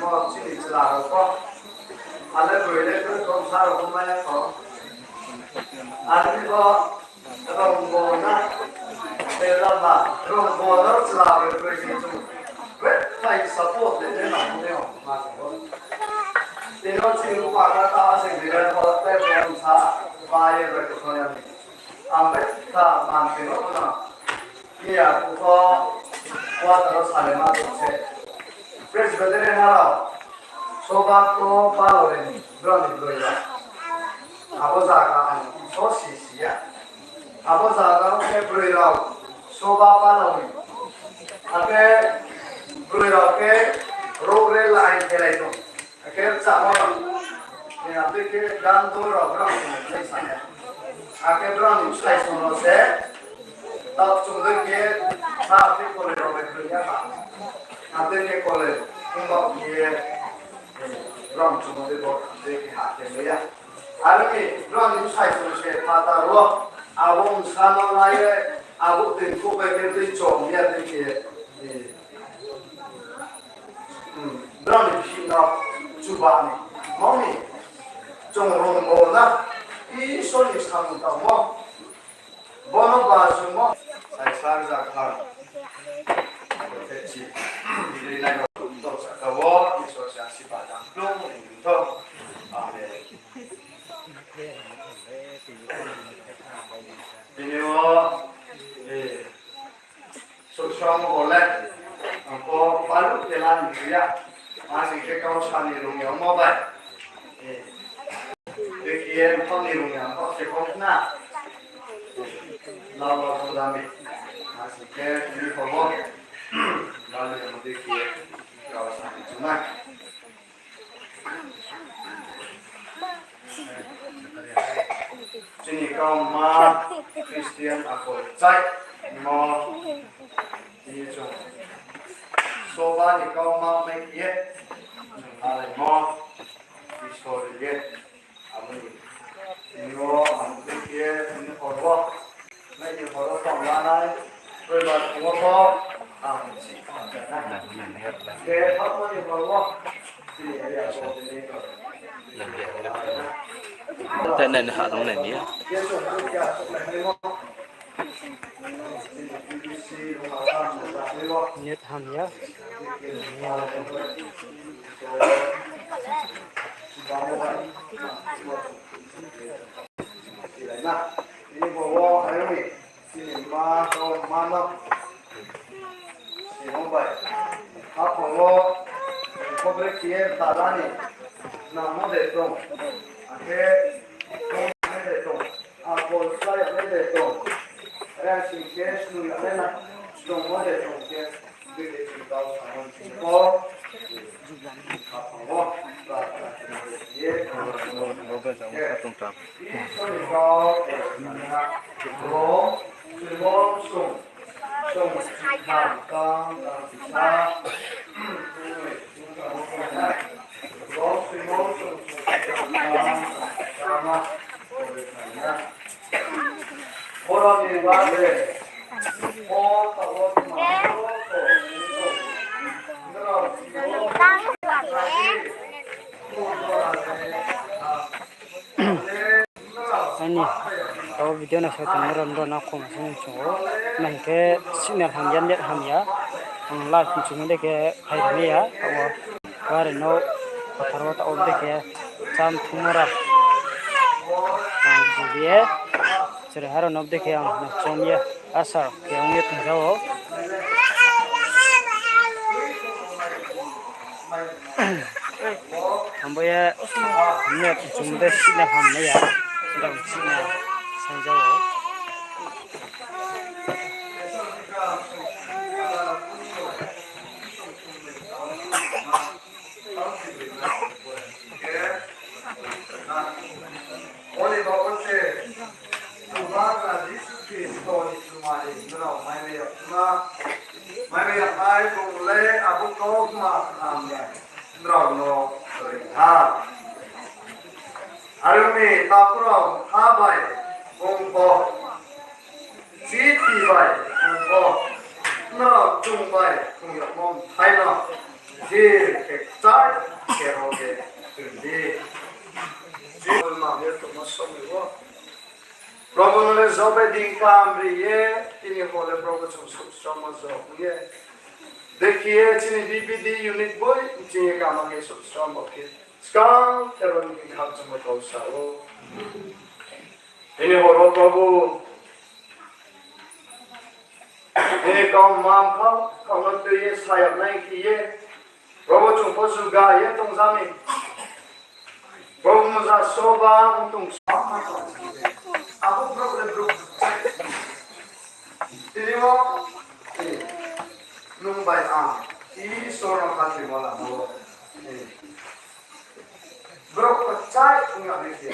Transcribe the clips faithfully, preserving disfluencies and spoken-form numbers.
Mo chini chla rao pho. Ale broi le khe kau sa rao pho mai ya kho. Ani bo rong bo na. Te lama rong bo na chla broi broi ni chung. Bre thai support le le na mo ne ma ko. Te no chini rupa ka ta se ni le ko te ko sa. Ba ye bre ko ya ni. Ang bai ta man te no na. Iya, kuko kuataro salema tong se. Presbyterian ha rao, soba to palo ni, brao ni broi rao. Abo zaga ang so si si ya. Abo zaga wo khe broi rao, soba palo ni. Akhe broi rao khe ro re lai khe lai tong. Akhe rchamo rao. Ni abo dei khe gan dol rao brao ni sai sa ya. Akhe brao ni sai song rao se. Tao chung dei khe sa khe kole rao bai khe ya ba. Abo dei khe kole. Ongba khe, eh, brao chung dei bo dei khe ha khe ya. Aro ni brao ni sai song se pha ta ro. Abo sa no lai ye, abo tin ko bai khe dei chom ya dei khe, eh, Hmm, brao ni bihih no chuba ni, mo ni, chung rung bo na, Isor ni samung tangmo, bono ba sungmo, sai sar ja kha, abo khe chi, bini nai no tok sa kha wo, Isor se asi ba dang plung ni tho. Amen. Bini wo, eh, Suksong bo le, ang pho balu kela ni ya. Ang sing khe kau sa ni rung ya mo bai. Eh, dekhi ye thong ni rung ya mo se kau na. Lau lau thong dami. Ang sing khe ni pho bo. Balu ya mo dekhi ye kau sa ni rung na. Chini kauma Christian akol chai mo tini chung soba ni kauma mai ye chung nalai mo Isor ye abo ni tini wo ang tini ye tini hor wo Nai ni horo tong lanai, roibar phung wo pho ang si khe thakmo ni hor wo chini area coordinator. Tei nai ni ha tong nai ni ya. Net hamya. Ini bo wo ayong ni, ini ma, ma no. Ini bai. Aphang wo, kobre kiye tala ni, nang mo de tong. Akhe, tong mo de tong. Apol sa ya de tong. Rang sing ke, snu ya de na, tong mo de tong ke. Aini, tao video no sa tong nrao, nrao no khoma sung chung o. Nang khe signal hamya, net hamya. Ang live chung de khe phai ri ya, tao Wari no phathar wo tao de khe cham thungmo rao. Ang video ye, chwrai ha rao no de khe ang no chom ye, asa khe ong ye tong ja o. Hambo ye, hamya chung de sina hamya ya, dang sina sanja o. Oni baoh wo se, Chubagra Jisu Khristo ni chumari nrao maimai yag ma, maimai yag nai bung le abo kautma kaham bai nrao no ri ha. Are ong mi, takhu rao, ha bai bung pho, chithi bai bung pho, nrao chung bai bung yagmo mthai no, jil khe kchar Probu no le jobai ding kam ri ye, tini hor le Probu chung suhsramo jo ong ye. Dekhi ye chini B B D unit boi, chini kama khe suhsramo khe. Skang tero ni kham chung kau sa ou. Tini hor wo Probu, tini kau mam kau, kau no tui ye sayap nai khe ye. Probu chung pho juga ye tong jami. Probu no ja soba ong tong sa ma tong. Abo brouh le brouh. Tini wo, eh, nung bai ang, Isor no khathoi ma lama wo. Eh. Brouh kchai ong ya ni khe.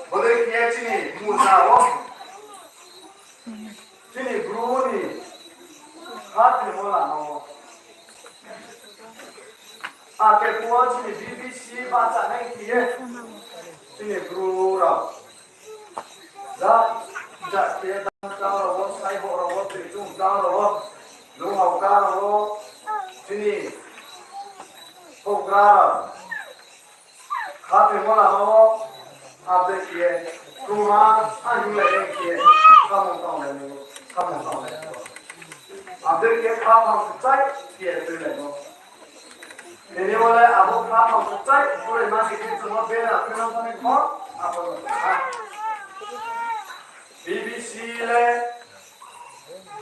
Bodei khe chini muja wo. Chini Bru ni khathoimo lama wo. Akhe phuh wo chini B B C bahcha nai khe ye chini Bru rao. Ja, ja khe ye dam chang rao wo, saibo rao wo, tui chung chang rao wo, lung hao ka rao wo, chini houhgra rao. Khathoimo lama wo, update khe ye, krungha, a hinglai ye khe ye, samung tanglai ni, samung tanglai ni. Update khe khaphang kchai khe ye tuilai no. Tini wo le abo khaphang kchai, pore ma se khe chung no bera, khe no thani kho, abo no ha. B B C le,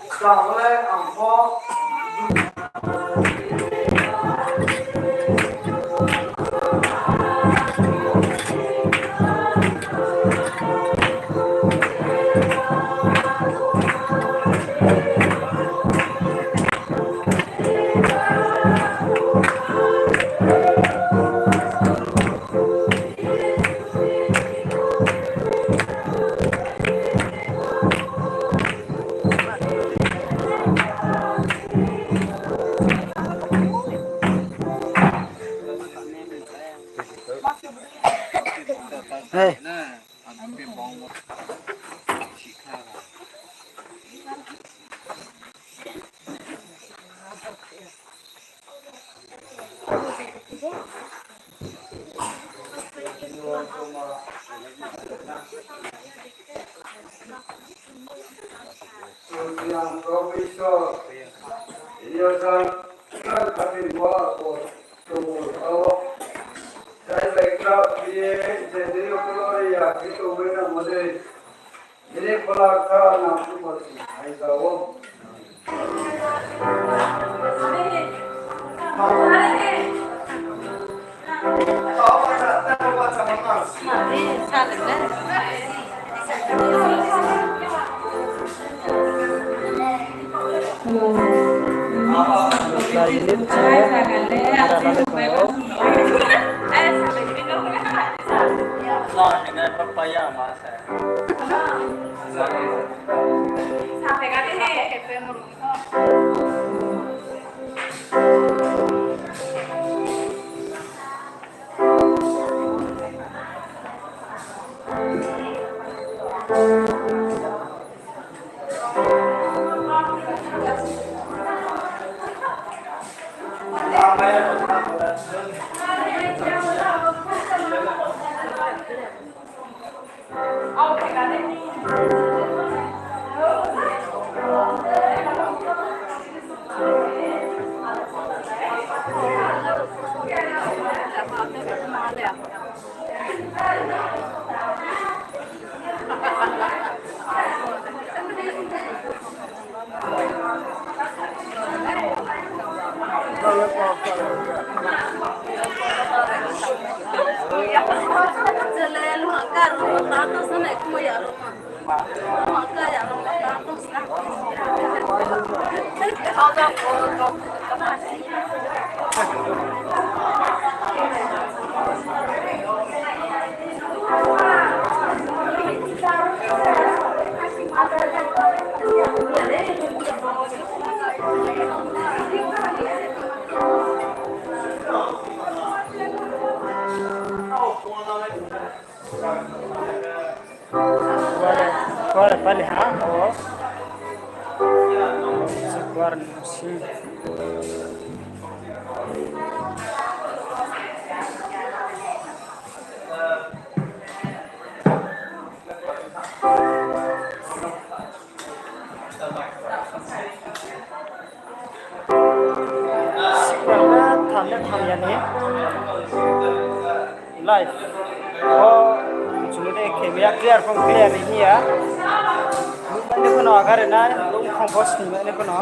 skang le ang pho. Yang Probu Isor, ini ojang khathoi bo ako tongmo tao. Jai bai kra ye, je dei yo klo ya, kito bai na mo dei. Bini phola kha na sumati hai jao. Kuare pali ha, o. Kuare nusi. Thamle thamya ni live. O, chung de khe ya clear phone clear ri ni ya. Nuhmai ni pho no agare nai, bung khong bo sni mai ni pho no.